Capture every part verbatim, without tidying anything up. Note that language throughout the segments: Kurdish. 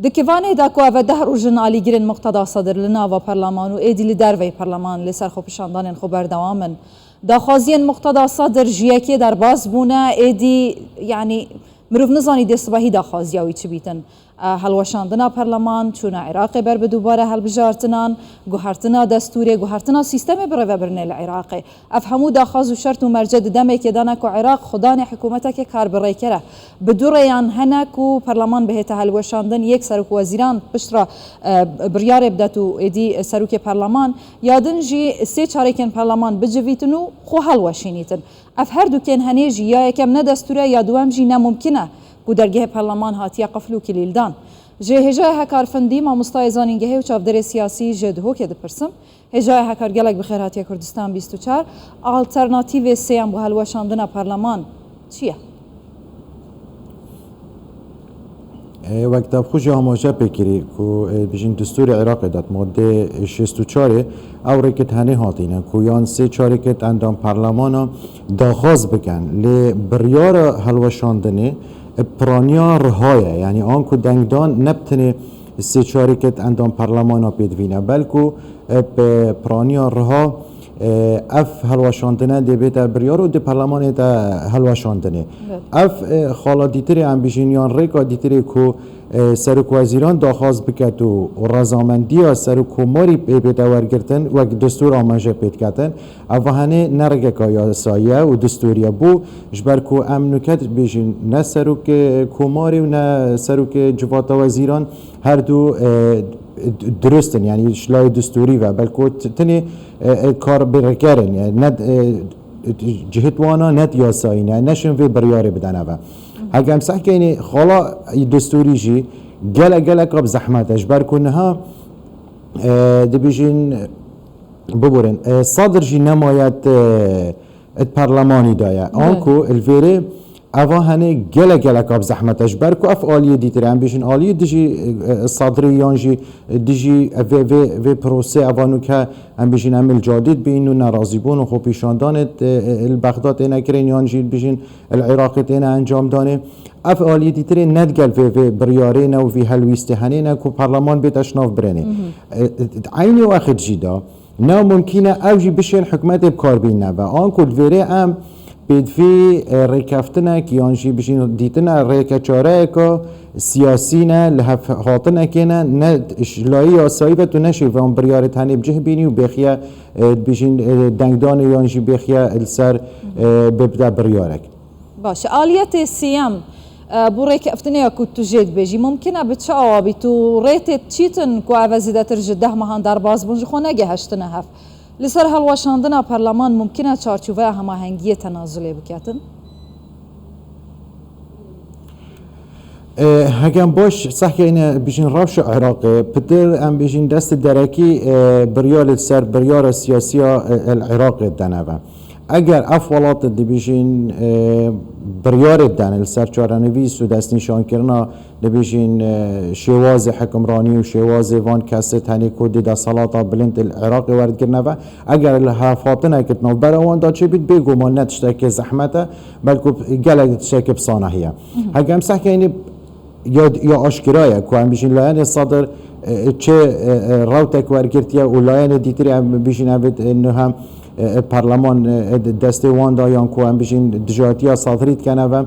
Di kivanê de ku ev deh roj in alîgirên Muqteda Sedir li nava perleman û êdî li dervey perleman li ser xwepişandanên xwe berdewam in. Daxwaziyên Muqteda Sedir ji yekê derbas bûne, êdî, yanî, mirov nizanî dê sibehî daxwaziya wî çi bîtin. E, helweşandina perleman, çûna Iraqê ber bi dubare hilbijartinan, guhertina destûrê, guhertina sîstemê birêvebirinê li Iraqê. Ev hemû daxwaz û şert û merce di demekê de ne ku Iraq xwedanê hikûmeteke karbirêker e. Bi du rêyan hene ku perleman bihête helweşandin, yek serokwezîran piştre, e, biryarê bidet û êdî serokê perleman, ya din jî sê çarekên perleman bicivîtin û xwe helweşînîtin. Ev her dukên henê jî ya yekem ne destûr e, ya duwem jî ne mumkin e ku dergehê perleman hatiye qifl û kilîldan. Ji hêjayê Hekar Findî, mamostayê zanîngehê û çavdêrê siyasî ji Duhokê dipirsim. Hêjayê Hekar, gelek bi xêr hatiye Kurdistan bîst û çar. Alternatîvê sêyem bo helweşandina perleman çi ye? E, wek te xwe jî amaje pê kirî ku, e, bijîn destûrê Iraqê de madde şêst û çar ê ew rêkê tenê hatîne ku yan sê çarêkê endam perlemana daxwaz bikin, lê biryara helweşandinê, e, piraniya riha ye. Yanî anku dengdan ne bi tenê sê çarêkê endam perlemana pêdivîne, belku, e, bi piraniya riha, e, ev helweşandine dê bête biryar û di perlemanê de helweşandinê. Evet. Ev, e, xala dîtirê em bijîn yan rêka dîtirê ku, e, serokwezîran daxwaz biket û, û rezamendiya serokkomarî pê bête wergirtin, wek destûr amaje pê diketin. Ev henê ne rêkeka yasayî ye û destûrî ye. Bo ji ber ku em nuke dibêjin ne serokê komarê û ne serokê civata wezîran her du, e, d-, dirust in, yanî ji layê destûrî ve. Belko t-, tenê, e, e, karbirêker in, yani ne, e, cihêt wana ne yasayî ne, neşin vê biryarê bidene ve. Heke em sehkeyne xala destûrî jî gelek gelek bi zehmet e. Ji ber ku niha, e, dibêjin, biborin, e, Sadr jî nemaye di, e, di perlemanî de ye. Evet. Anku li vêrê eva henê gelek gelek bi zehmet e. Ji ber ku ev aliyê dîtir e, em bêjin aliyê dijî, e, e, Sadrê yan jî dijî vê, vê, vê prosê eva nûke, em bêjin em li cadî dibîn û nerazîbûn û xwepîşandanê, e, e, li Bexdad têne kirin yan jî bijîn li Iraqê têne encam danê. Ev aliyê dîtirê ne digel vê, vê biryarê ne û vî helwîstê henê ne ku perleman bête şinav birenê. Mhm. E, e, di eynî wexit jî de ne mumkîn e ew jî bişên hikûmetê bi kar bîne ve. Anku li vêrê em pêdivî, e, rêkeftinek yan jî bijîn dîtine rêke çareyeke siyasî ne, li hev hatinekê ne, ne ji layê yasayî ve tu neşê van biryarê tenê bi cih bînî û bêxiye, e, bijîn, e, dengdanê yan jî bêxiye li ser, e, bibde biryarek. Baş e. Aliyetê sêyem, e, bo rêkeftinê ya ku tu jê dibêjî, mumkin e bi çi awa bît û rê tê çîtin ku ev e zêdetir ji deh mehan derbas bûn, ji xwe negeheştine hev? Li ser hilweşandina perleman mumkin e çarçoveya hemahengiyê tenazulê biketin? E, heke em baş sehkeyne bijîn rewşa Iraqê, pitir em bijîn destê derekî, e, biryar li ser biryara siyasiya, e, el Iraqê dene ve. Eger ev welat dibêjin, e, biryarê dene li ser çarenivîs û destnîşankirina, dibêjin, e, şêwazê hikimranî û şêwazê van kesê tenê ku dê desthilata bilind li Iraqê werdigirine ve, eger li hevhatineke di navbera wan de çêbît, bêguman ne tiştekê zehmet e, belku gelek tiştekê bi sanahî ye. Mhm. Heke em sehkeyne ya, ya aşkira ye ku em bijîn layenê Sadr, e, çi, e, e, rewtek wergirtiye û layenê dîtirê em bijîn ev, e, nuhem, e, e, perleman, e, e, destê wan da yan ku em bijîn dijatiya Sadrî dikene ve.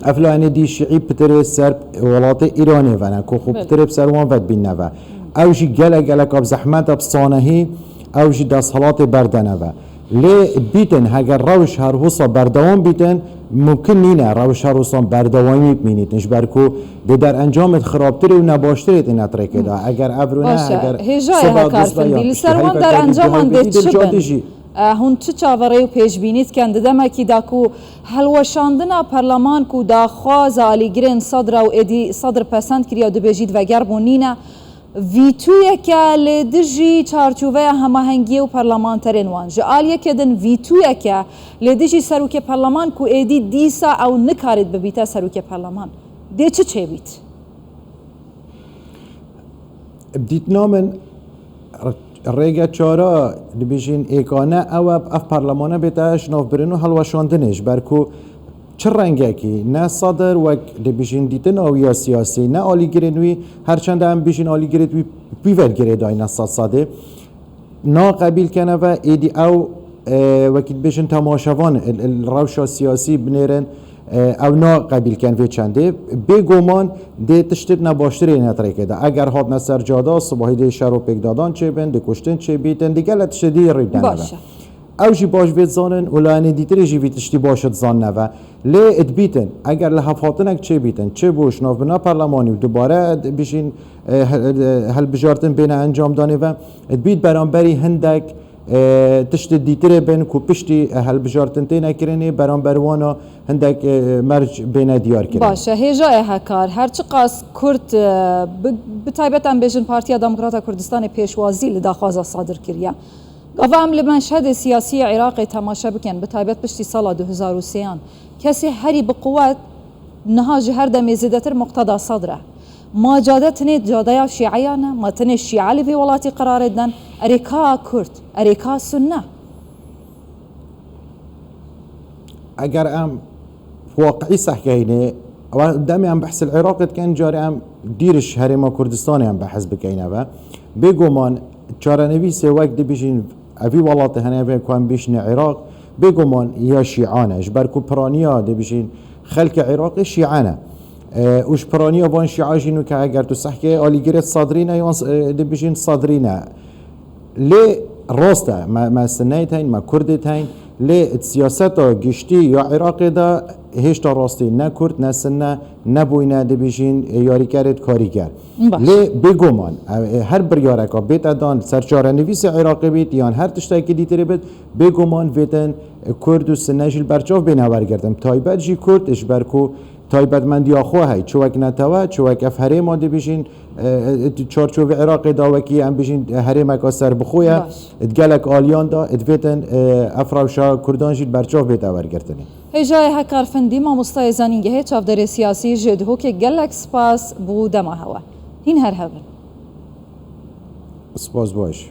Ev layenê dî şiî pitirê ser welatê Îranê vene ku xwe Belê. pitirê bi ser wan ve dibîne ve. Ew jî gelek gelek bi zehmet e bi sanehî ew jî desthilatê berdene ve. Lê bîtin, heger rewş her wisa berdewam bîtin, mumkin nîne rewş her wisa berdewamî bimînîtin, ji ber ku dê derencamê xirabtirê û nebaştirê têne di rêkê de. Eger ev rûne, Baş e. Hêjayê Hekar Findî, li ser wan derencaman dê çi bin? E, hûn çi çaverê û pêşbînî dikin di demekî de ku helweşandina perleman ku daxwaza alîgirên Sedr e û êdî Sedr pesend kiriye û dibêjît veger bûn nîne? Vîtuyeke li dijî çarçoveya hemahengiyê û parlamenterên wan. Ji aliyekê din vîtuyeke li dijî serokê perleman ku êdî dîsa ew nikarît bibîte serokê perleman. Dê çi çêbît? Bi dîtina min, rêge çara dibêjin êkane ew e, ev perlemane bête şinavbirin û helweşandinê, ji ber ku Çi rengekî ne Sedir wek dibêjin dîtina wî ya siyasî, ne alîgirên wî, her çend em bêjin alîgirêd wî pî ve girêdayî ne sed sedê, na qebîl kene ve êdî ew, e, wekî dibêjin temaşevan, il, il rewşa siyasî binêrin, e, ew na qebîl ken vê çendê. Bêguman dê tiştêd ne baştirê ne rêkê de. Eger hatne ser cada, sibahî dê şer û pêkdadan çêbin, dê kuştin çêbîtin, dê gelek tiştê dî rî dene ve. Baş e. Ew jî baş vê dizanin û layenê dîtirê jî vî tiştî baş dizanine ve. Lê dibîtin, eger li hevhatinek çêbîtin, çi bû ji navbina perlemanî û dubare dibêjin, e, he-, e, helbijartin bêne encamdanê ve, dibît beramberî hindek, e, tiştê dîtirê bin ku piştî, e, helbijartin têne kirinê, beramber wana hindek, e, merc bêne diyar kirin. Baş e, hêja e Hekar, her çiqas Kurd, e, bi, bi taybet em bêjin Partiya Demokrata Kurdistanê pêşwazî li daxwaza Sedir kiriye. Gava em li meşhedê siyasî yê Iraqê temaşe bikin, bi taybet piştî sala du hezar û sêyan, kesê herî bi quwet niha ji her demê zêdetir Muqteda Sedr e. Ma cade tinê cadeya şîeyan e, ma tinê şîe li vê welatî qerarê didin, erê ka Kurd, erê ka Sunne? Eger em waqiî sehkeyne, ew demê em behsê li Iraqê dikin, carê em dîriş herêma Kurdistanê em behs bikeyne ve. Bêguman çarenivîsê wek dibêjin evî welatê hene ve ku em bêjine Iraq, bêguman ya şîan e. Ji ber ku piraniya dibêjin xelkê Iraqê şîe ne. E, û ji piraniya van şîa jî nûke eger tu sehkê alîgirêd Sedrî ne, yan, e, dibêjin Sedrî ne. Lê rast e, me, me Sinneyê teyn, me Kurdê teyn, lê di siyaseta giştî ya Iraqê de hêşta rastî ne Kurd, ne Sinne, nebûyne dibêjin yarîkerêd karîger. Baş. Lê bêguman, e, e, her biryareka bête dan li ser çarenivîsê Iraqê bît, yan her tiştekî dîtirê bit, bêguman vêtin Kurd û Sinne jî li berçav bêne wergirtin. Taybet jî Kurd, ji ber ku taybetmendiya xwe heye, çi wek netewe, çi wek ev herêma dibêjin, e, e, çarçovê Iraqê de wekî em bêjin herêmeka serbixwe ye. Baş. Di gelek aliyan de divêtin, e, ev rewşa Kurdan jî li berçav bête wergirtinê. Hêjayê Hekar Findî, mamostayê zanîngehê, çavdêrê siyasî, ji Duhokê gelek spas bo dema hewe. Hîn her hev in. Spas baş.